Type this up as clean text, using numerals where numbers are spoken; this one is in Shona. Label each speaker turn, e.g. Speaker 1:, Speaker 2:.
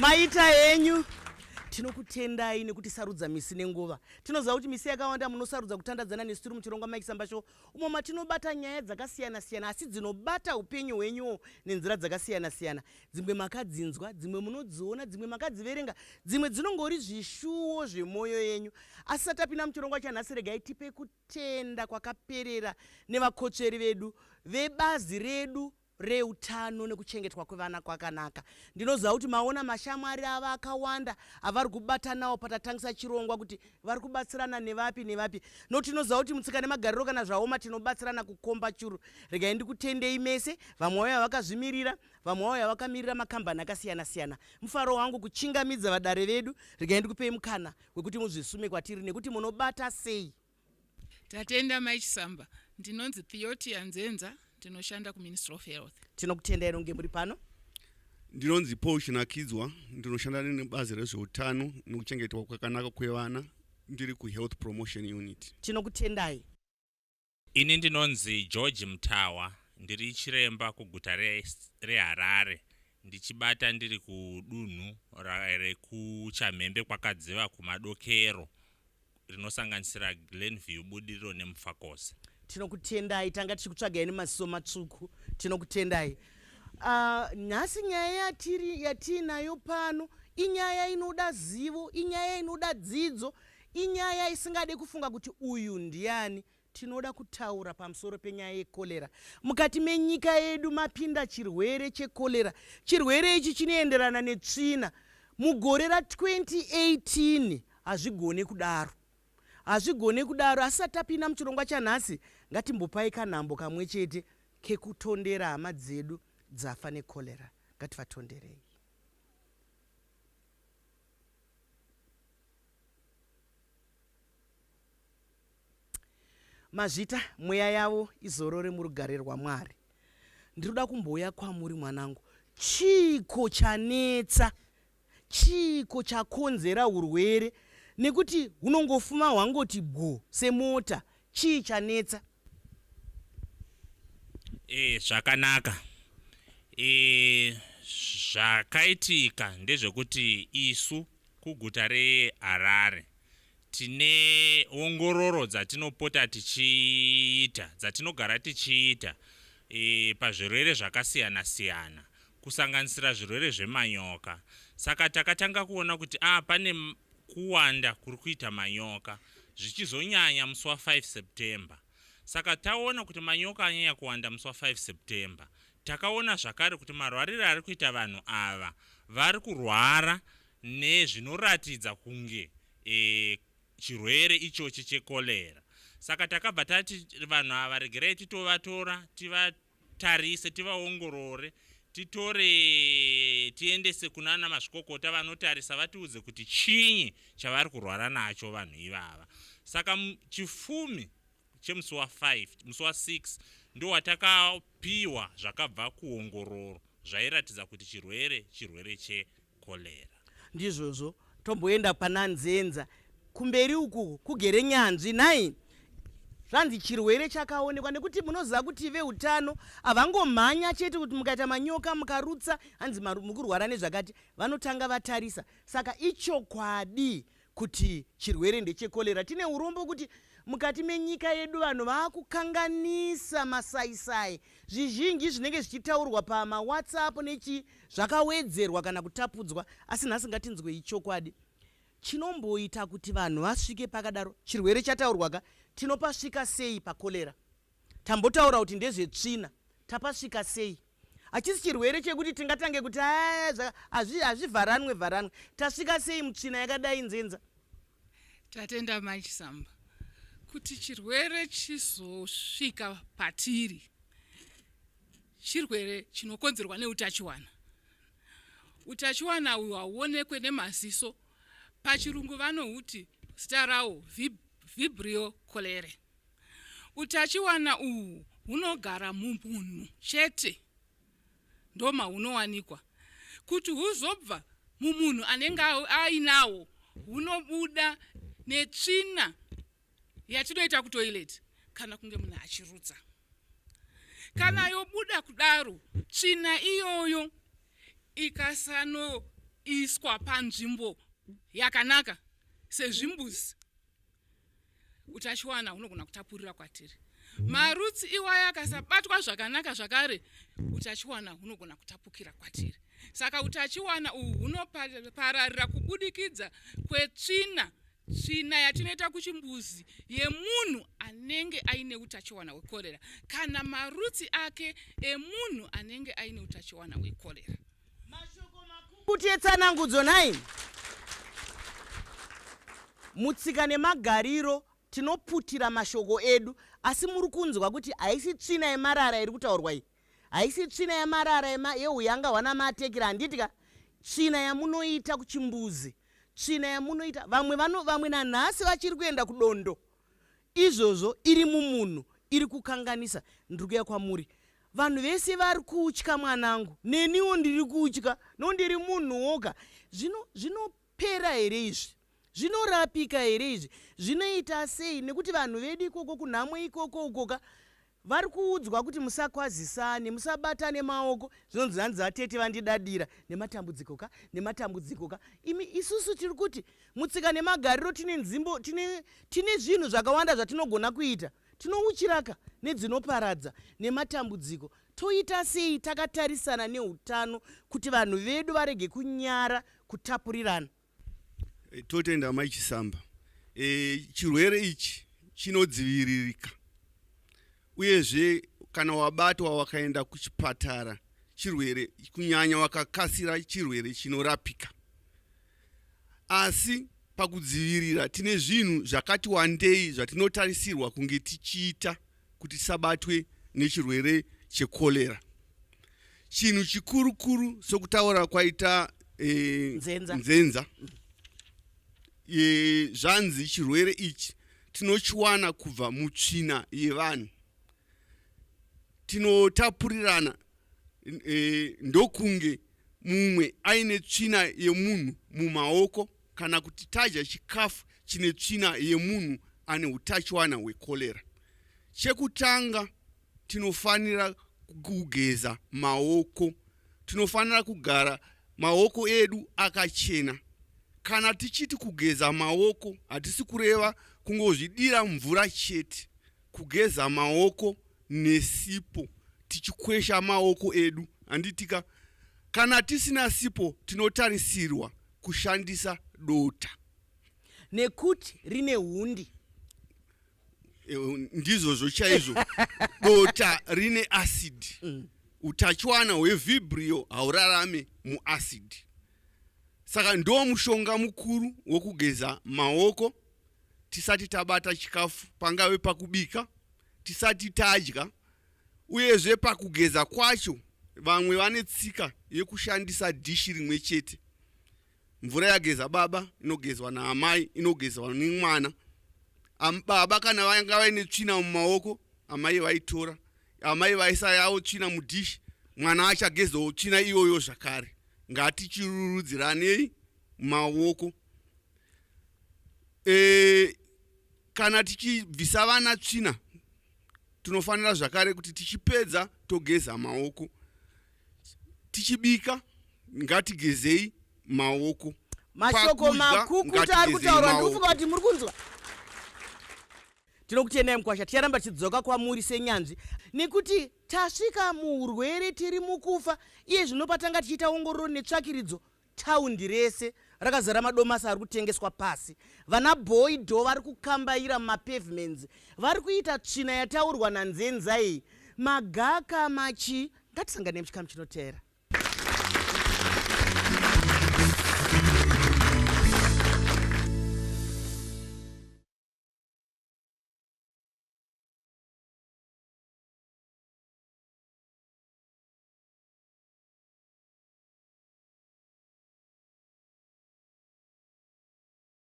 Speaker 1: Maita henyu. Tinokutendai nekutisarudza misi nenguva. Tinoziva kuti misi yakawanda munosarudza kutandadzana nesu tiri muchirongwa Mike Samba Show umo matinobata nyaya dzakasiyana-siyana asi dzinobata upenyu hwenyuwo nenzira dzakasiyana-siyana. Dzimwe makadzinzwa, dzimwe munodziona, dzimwe makadziverenga, dzimwe dzinongori zvishuwo zvemwoyo yenyu. Asi satapinda muchirongwa chanhasi regai tipe kutenda kwakaperera nevakotsveri vedu vebazi redu reutano nekuchengetwa kwevana kwakanaka. Ndinoziva kuti maona mashamwari ava akawanda avari kubata nawo patatangisa chirongwa kuti vari kubatsirana nevapi nevapi. No tinoziva kuti mutsika nemagariro kana zvaoma tinobatsirana kukomba churu. Regai ndikutendei mese, vamwe vauya vakazvimirira, vamwe vauya vakamirira makambani akasiyana siyana. Mufaro wangu kuchingamidza vadare vedu. Regai ndikupei mukana wekuti muzvisume kwatiri nekuti munobata sei.
Speaker 2: Tatenda Mai Chisamba. Ndinonzi Theotia Nzenza, ndinoshanda kuMinistry of Health.
Speaker 1: Tinokutendai nonge muri pano.
Speaker 3: Ndinonzi Paul Chinakidzwa, ndinoshanda nebazi rezveutano nekuchengetwa kwakanaka kwevana, ndiri kuHealth Promotion Unit.
Speaker 1: Tinokutendai.
Speaker 4: Ini ndinonzi George Mutawa, ndiri chiremba kuguta reHarare ndichibata ndiri kudunhu rekuchamhembe kwakadziva kumadokero rinosanganisira Glenview, Budiriro neMufakose.
Speaker 1: Tinokutendai, tanga tichikutsvagai nemaziso matsvuku. Tinokutendai. Nhasi nyaya yatiri yatiinayo pano inyaya inoda zivo, inyaya inoda dzidzo, inyaya isingade kufunga kuti uyu ndiani. Tinoda kutaura pamusoro penyaya yekolera. Mukati menyika yedu mapinda chirwere chekolera. Chirwere ichi chinoenderana netsvina. Mugore ra2018 hazvigone kudaro. Hazvigone kudaro. Asi tisati tapinda muchirongwa chanhasi, ngatimbopai kanhambo kamwe chete kekutondera hama dzedu dzafa necholera. Ngativatonderei. Mazvita, mweya yavo izorore murugare rwaMwari. Ndinoda kumbouya kwamuri mwanangu. Chiiko chanetsa? Chiiko chakonzera urwere? Nekuti hunongofuma hwangoti bwo semota. Chii chanetsa?
Speaker 4: E, zvakanaka. E, zvakaitika ndezvekuti isu kuguta reHarare Tine ongororo dzatinopota tichiita, dzatinogara tichiita e, pazvirwere zvakasiyana-siyana kusanganisira zvirwere zvemanyoka. Saka takatanga kuona kuti ah, pane kuwanda kuri kuita manyoka zvichizonyanya musi wa5 September. Saka taona kuti manyoka anyanya kuwanda musi wa5 September, takaona zvakare kuti marwarire ari kuita vanhu ava vari kurwara nezvinoratidza kunge e, chirwere ichochi chekolera. Saka takabva tati vanhu ava regerai titovatora tivatarise tivaongorore titore tiendese kunana mazvikokota vanotarisa vatiudze kuti chinyi chavari kurwara nacho vanhu ivava. Saka chifumi chemusi wa5 musi wa6 ndowatakapiwa zvakabva kuongororo zvairatidza kuti chirwere chirwere checholera.
Speaker 1: Ndizvozvo tomboenda pana Nzenza kumberi uku kugere nyanzvi nhai zvanzi chirwere chakaonekwa nekuti munoziva kuti veutano havangomhanya chete kuti mukaita manyoka mukarutsa hanzi mukurwara nezvakati vanotanga vatarisa saka ichokwadi kuti chirwere ndechekolera. Tine urombo kuti mukati menyika yedu vanhu vakukanganisa masaisai. Zvizhinji zvinenge zvichitaurwa pamaWhatsApp nechii zvakawedzerwa kana kutapudzwa asi nhasi ngatinzwei chokwadi. Chinomboita kuti vanhu vasvike pakadaro chirwere chataurwa ka tinopasvika sei pakolera? Tambotaura kuti ndezvetsvina tapasvika sei? Hachisi chirwere chekuti tingatange kuti hazvivharanwe vharanwe. Tasvika sei mutsvina yakadai nzenza?
Speaker 2: Tatenda Mai Chisamba. Kuti chirwere chizosvika patiri, chirwere chinokonzerwa neutachiwana. Utachiwana uyu hauonekwe nemaziso. Pachirungu vanohuti zita rawo Vibrio cholerae. Utachiwana uhu hunogara mumunhu chete ndomahunowanikwa. Kuti huzobva mumunhu anenge ainawo hunobuda netsvina yatinoita kutoilet kana kunge munhu achirutsa. Kana yobuda kudaro tsvina iyoyo ikasano Iswa panzvimbo yakanaka sezvimbuzi, utachiwana hunogona kutapurira kwatiri. Marutsi iwayo akasabatwa zvakanaka zvakare, utachiwana hunogona kutapukira kwatiri. Saka utachiwana uhu hunopararira kubudikidza kwetsvina, tsvina yatinoita kuchimbuzi yemunhu anenge aine utachiwana hwekorera kana marutsi ake emunhu anenge aine utachiwana hwekorera.
Speaker 1: Mashoko makukutu etsanangudzo nhai. Mutsika nemagariro tinoputira mashoko edu asi muri kunzwa kuti haisi tsvina yemarara iri kutaurwa iyi. Haisi tsvina yemarara yeuyanga hwanamatekera handiti ka? Tsvina yamunoita kuchimbuzi, tsvina yamunoita vamwe vano vamwe nanhasi vachiri kuenda kudondo. Izvozvo iri mumunhu iri kukanganisa. Ndiri kuuya kwamuri. Vanhu vese vari kutya mwanangu. Neniwo ndiri kutya. No ndiri munhuwoka. Zvino zvinopera here izvi? Zvinorapika here izvi? Zvinoita sei? Nekuti vanhu vedu ikoko kunhamo ikoko ukoka vari kuudzwa kuti musakwazisane, musabatane maoko. Zvinonzi hanzi vatete vandidadira nematambudziko ka, nematambudziko ka. Imi isusu tiri kuti mutsika nemagariro tine nzimbo, tine, tine zvinhu zvakawanda zvatinogona kuita. Tinouchiraka nedzinoparadza nematambudziko. Toita sei takatarisana neutano kuti vanhu vedu varege kunyara kutapurirana?
Speaker 3: Eh, totenda mai Chisamba. E, chirwere ichi chinodziviririka uyezve kana wabatwa wakaenda kuchipatara chirwere kunyanya wakakasira chirwere chinorapika asi pakudzivirira tine zvinhu zvakati wandei zvatinotarisirwa kunge tichiita kuti tisabatwe nechirwere chekolera chinhu chikurukuru sokutaura kwaita e,
Speaker 1: nzenza,
Speaker 3: nzenza. E, zvanzi chirwere ichi tinochiwana kubva mutsvina yevanhu tinotapurirana e, ndokunge mumwe aine tsvina yemunhu mumaoko kana kuti tadya chikafu chine tsvina yemunhu ane utachiwana hwekolera. Chekutanga tinofanira kugeza maoko. Tinofanira kugara maoko edu akachena. Kana tichiti kugeza maoko hatisi kureva kungozvidira mvura chete. Kugeza maoko nesipo tichikwesha maoko edu handitika. Kana tisina sipo tinotarisirwa kushandisa dota.
Speaker 1: Nekuti rine hundi.
Speaker 3: Ndizvozvo chaizvo. Dota rine acid. Utachiwana hwevibrio haurarame muacid. Saka ndo mushonga mukuru wokugeza maoko tisati tabata chikafu, pangave pakubika, tisati tadya, uyezve pakugeza kwacho vamwe vane tsika yekushandisa dhishi rimwe chete. Mvura yageza baba inogezwa naamai, inogezwa nemwana. Baba kana vanga vaine tsvina mumaoko, amai vaitora, amai vaisa yavo tsvina mudhishi, mwana achagezawo tsvina iyoyo zvakare. Ngatichirurudziranei maoko. E, kana tichibvisa vana tsvina tinofanira zvakare kuti tichipedza togeza maoko. Tichibika ngatigezei maoko.
Speaker 1: Mashoko makukutu ari kutaurwa, ndikufunga kuti muri kunzwa. Tinokutendai mukwasha, ticharamba tichidzoka kwamuri senyanzvi nekuti tasvika muurwere, tiri mukufa. Iye zvino patanga tichiita ongororo netsvakiridzo, taundi rese rakazara madomasi ari kutengeswa pasi. Vana boydo vari kukambaira mumapavements, vari kuita tsvina yataurwa nanzenza iyi, magaka machi. Ngatisanganei muchikamu chinoteera.